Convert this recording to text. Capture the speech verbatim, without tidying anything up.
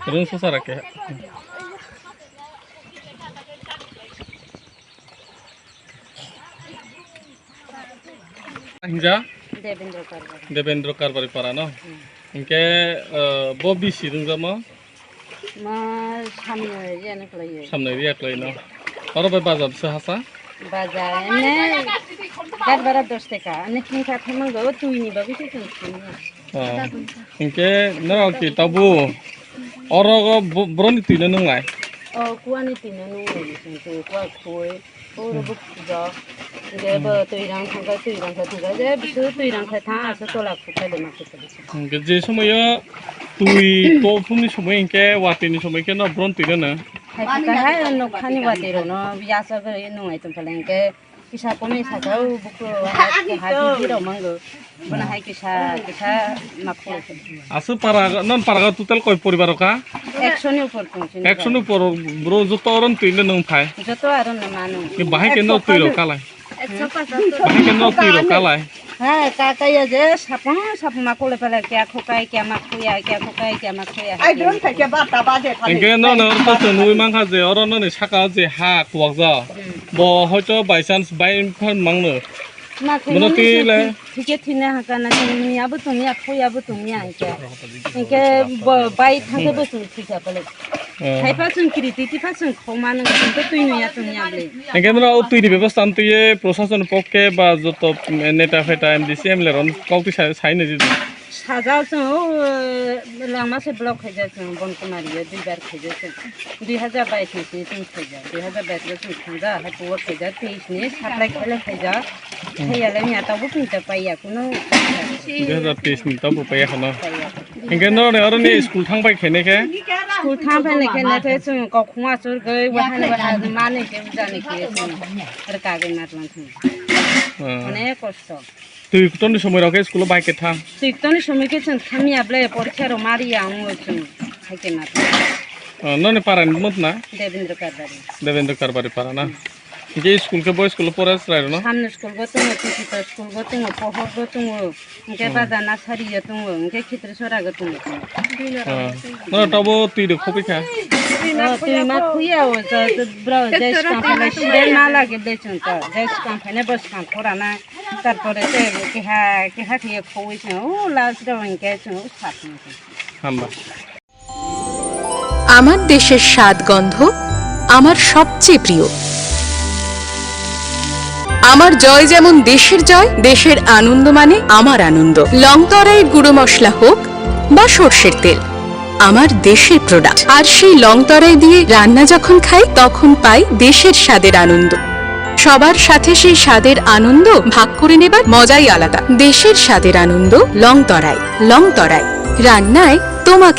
Rung susara ke. Hinja? Devendra Karbari. Devendra Karbari para no? Hmm. Hinkhe, eh, bo bisi rwngjamo? Ma samno riya ni khlaiyo. Samno riya khlai no. Oro bai bazar se hasa? Bazar ene gat bara dos taka. Ene hingka thamang go tui ni bagwi se chwng thangya. Oh. Hinkhe norok ki tabu oro go bo-, boroni tui no nunglai? Oh, kuani tui no nunglai, chwng tui kua khui. Oro bo khujak. Hinkhe bo twi rang thangkha, twi rang kha thangkha. Je bisu twi rang kha thang, asa tola khukha de ma khukha de. Hinkhe je somoyo twi to phungni somoi hinkhe watwi ni somoi khe no bron twi rano. Hai khukha hai nokhani watwi rok no yasa gari nungai tongkha le hinkhe kisa komoi sakha o bukro ha ha di di rok mango. Bono hai kisa, kisa ma khulai khe. Aswk para, non para total koi poribar rok kha? Ekso ni upor tong sini. Ekso ni upor bro joto oro twi le nung phai. Joto aro no manu. Ni bahai ke no twi rok kalai. Bahai ke no twi rok kalai. Ha, ka, ka ya je sapung, sapung ma khulai pala kya khokai, kya ma khuya, kya khokai, kya ma khuya. Ai, drum thai kya ba ta ba je thani. Engke no, no, to to nui mangkha je oro no ni saka je ha kuwak ja. Hmm. Bo hoito by chance by phar mangno. Mono twi le. Thike thine haka na chwng ni abo tongya, khoi abo tongya hinkhe. Hinkhe bo bai thangkhe bo chwng thika pale. Eh. Haipa chwng kiri twi twi pha chwng khoma nang chwng to twi nuya tongya ble. Hinkhe no o twi ni bebostha am twi ye prosason pokke ba joto neta pheta M D C M L A ron kok twi sai, sai ni jidi. Sajak chwng o, eh, langma se block khaijak chwng, Bon Kumari o duibar khaijak chwng. Dui hajar bais ni sini chwng khaijak, dui hajar bais o chwng thangjak, hai puo khaijak, teis ni supply khaile khaijak. Khaiya le miya tabuk chwng ta paiya kuno. Dui hajar teis ni tabuk paiya khano. Paiya. Hinkhe no ne oro ni school thang pai khaine khe? School thang pai ne khe ne khe chwng kok khunga chur goi, wahani wahani mani khe ujani khe chwng. Ar kagwi matlang thwng. Ah. Onek kosto. Twi kutoni somoi rok khe school o bai khe thang. Twi kutoni somoi khe chwng thangya ble, porikha rok ma riya wngwi chwng hai khe ma thang. Ah, noni para ni mut na? Devendra Karbari. Devendra Karbari para na? Hmm. Hinkhe school khe bo school o pore chwrai rok no? Samno school bo tongo, Tikito school bo tongo, Pohor bo tongo, hinkhe hmm. Baja Nasari yo tongo, hinkhe Khitrasora go tongo. Ah, no tabo twi rok khopikha? Oh, twi ma khuya o, bro, jai skang phai student ma lage ble chwng to, jai skang phai ne bo skang khora na. Tarpore se keha, keha khe khowui se, o last rok hinkhe se, o sat hinkhe. Hamba. আমার দেশের স্বাদ গন্ধ আমার সবচেয়ে প্রিয়। আমার জয় যেমন দেশের জয়, দেশের আনন্দ মানে আমার আনন্দ। লং তরাইয়ের গুঁড়ো মশলা হোক বা সর্ষের তেল, আমার দেশের প্রোডাক্ট। আর সেই লং তরাই দিয়ে রান্না যখন খাই, তখন পাই দেশের স্বাদের আনন্দ। সবার সাথে সেই স্বাদের আনন্দ ভাগ করে নেবার মজাই আলাদা। দেশের স্বাদের আনন্দ লং তরাই। লং তরাই, রান্নায় তোমাকে